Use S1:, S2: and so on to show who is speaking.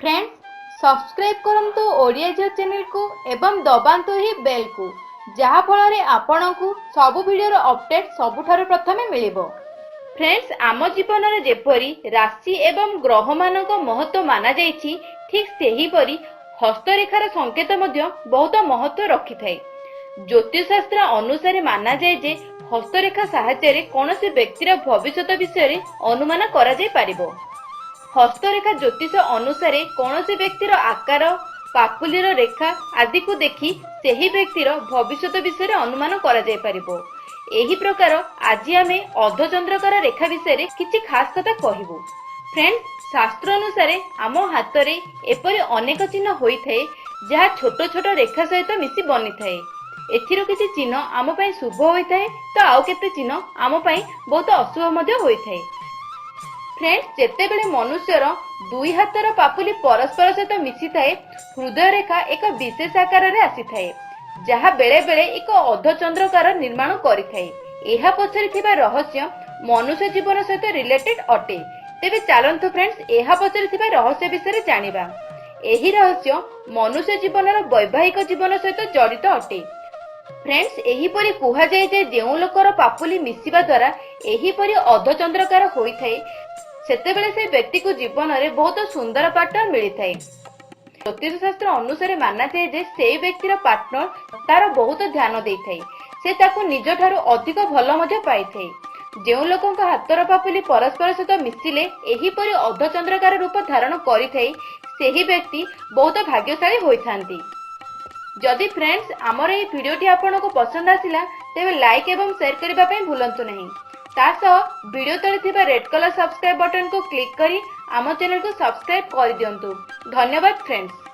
S1: Friends, subscribe କରନ୍ତୁ ଓଡ଼ିଆ ଝିଅ ଚ୍ୟାନେଲକୁ ଏବଂ ଦବାନ୍ତୁ ଏହି ବେଲ୍କୁ, ଯାହାଫଳରେ ଆପଣଙ୍କୁ ସବୁ ଭିଡ଼ିଓର ଅପଡେଟ୍ ସବୁଠାରୁ ପ୍ରଥମେ ମିଳିବ। ଫ୍ରେଣ୍ଡସ୍, ଆମ ଜୀବନରେ ଯେପରି ରାଶି ଏବଂ ଗ୍ରହମାନଙ୍କ ମହତ୍ଵ ମାନାଯାଇଛି, ଠିକ୍ ସେହିପରି ହସ୍ତରେଖାର ସଂକେତ ମଧ୍ୟ ବହୁତ ମହତ୍ଵ ରଖିଥାଏ। ଜ୍ୟୋତିଷଶାସ୍ତ୍ର ଅନୁସାରେ ମାନାଯାଏ ଯେ ହସ୍ତରେଖା ସାହାଯ୍ୟରେ କୌଣସି ବ୍ୟକ୍ତିର ଭବିଷ୍ୟତ ବିଷୟରେ ଅନୁମାନ କରାଯାଇ ପାରିବ। ହସ୍ତରେଖା ଜ୍ୟୋତିଷ ଅନୁସାରେ କୌଣସି ବ୍ୟକ୍ତିର ଆକାର, ପାପୁଲିର ରେଖା ଆଦିକୁ ଦେଖି ସେହି ବ୍ୟକ୍ତିର ଭବିଷ୍ୟତ ବିଷୟରେ ଅନୁମାନ କରାଯାଇପାରିବ। ଏହି ପ୍ରକାର ଆଜି ଆମେ ଅର୍ଦ୍ଧଚନ୍ଦ୍ରକାର ରେଖା ବିଷୟରେ କିଛି ଖାସ କଥା କହିବୁ। ଫ୍ରେଣ୍ଡ, ଶାସ୍ତ୍ର ଅନୁସାରେ ଆମ ହାତରେ ଏପରି ଅନେକ ଚିହ୍ନ ହୋଇଥାଏ, ଯାହା ଛୋଟ ଛୋଟ ରେଖା ସହିତ ମିଶି ବନିଥାଏ। ଏଥିରୁ କିଛି ଚିହ୍ନ ଆମ ପାଇଁ ଶୁଭ ହୋଇଥାଏ ତ ଆଉ କେତେ ଚିହ୍ନ ଆମ ପାଇଁ ବହୁତ ଅଶୁଭ ମଧ୍ୟ ହୋଇଥାଏ। ଫ୍ରେଣ୍ଡସ୍, ଯେତେବେଳେ ମନୁଷ୍ୟର ଦୁଇ ହାତର ପାପୁଲି ପରସ୍ପର ସହିତ ମିଶିଥାଏ, ହୃଦୟ ରେଖା ଏକ ବିଶେଷ ଆକାରରେ ଆସିଥାଏ, ଯାହା ବେଳେ ବେଳେ ଏକ ଅର୍ଦ୍ଧଚନ୍ଦ୍ରକାର ନିର୍ମାଣ କରିଥାଏ। ଏହା ପଛରେ ଥିବା ରହସ୍ୟ ମନୁଷ୍ୟ ଜୀବନ ସହିତ ରିଲେଟେଡ୍ ଅଟେ। ତେବେ ଚାଲନ୍ତୁ ଫ୍ରେଣ୍ଡସ୍, ଏହା ପଛରେ ଥିବା ରହସ୍ୟ ବିଷୟରେ ଜାଣିବା। ଏହି ରହସ୍ୟ ମନୁଷ୍ୟ ଜୀବନର ବୈବାହିକ ଜୀବନ ସହିତ ଜଡ଼ିତ ଅଟେ। ଫ୍ରେଣ୍ଡସ୍, ଏହିପରି କୁହାଯାଏ ଯେ ଯେଉଁ ଲୋକର ପାପୁଲି ମିଶିବା ଦ୍ୱାରା ଏହିପରି ଅର୍ଦ୍ଧଚନ୍ଦ୍ରକାର ହୋଇଥାଏ, ସେତେବେଳେ ସେ ବ୍ୟକ୍ତିକୁ ଜୀବନରେ ବହୁତ ସୁନ୍ଦର ପାର୍ଟନର ମିଳିଥାଏ। ଜ୍ୟୋତିଷ ଶାସ୍ତ୍ର ଅନୁସାରେ ମାନାଯାଏ ଯେ ସେଇ ବ୍ୟକ୍ତିର ପାର୍ଟନର ତାର ବହୁତ ଧ୍ୟାନ ଦେଇଥାଏ। ସେ ତାକୁ ନିଜଠାରୁ ଅଧିକ ଭଲ ମଧ୍ୟ ପାଇଥାଏ। ଯେଉଁ ଲୋକଙ୍କ ହାତର ପାପୁଲି ପରସ୍ପର ସହିତ ମିଶିଲେ ଏହିପରି ଅର୍ଦ୍ଧଚନ୍ଦ୍ରକାର ରୂପ ଧାରଣ କରିଥାଏ, ସେହି ବ୍ୟକ୍ତି ବହୁତ ଭାଗ୍ୟଶାଳୀ ହୋଇଥାନ୍ତି। ଯଦି ଫ୍ରେଣ୍ଡସ୍, ଆମର ଏହି ଭିଡ଼ିଓଟି ଆପଣଙ୍କୁ ପସନ୍ଦ ଆସିଲା, ତେବେ ଲାଇକ୍ ଏବଂ ସେୟାର କରିବା ପାଇଁ ଭୁଲନ୍ତୁ ନାହିଁ। ତା ସହ ଭିଡ଼ିଓ ତଳେ ଥିବା ରେଡ୍ କଲର ସବସ୍କ୍ରାଇବ୍ ବଟନକୁ କ୍ଲିକ୍ କରି ଆମ ଚ୍ୟାନେଲକୁ ସବସ୍କ୍ରାଇବ୍ କରିଦିଅନ୍ତୁ। ଧନ୍ୟବାଦ ଫ୍ରେଣ୍ଡସ୍।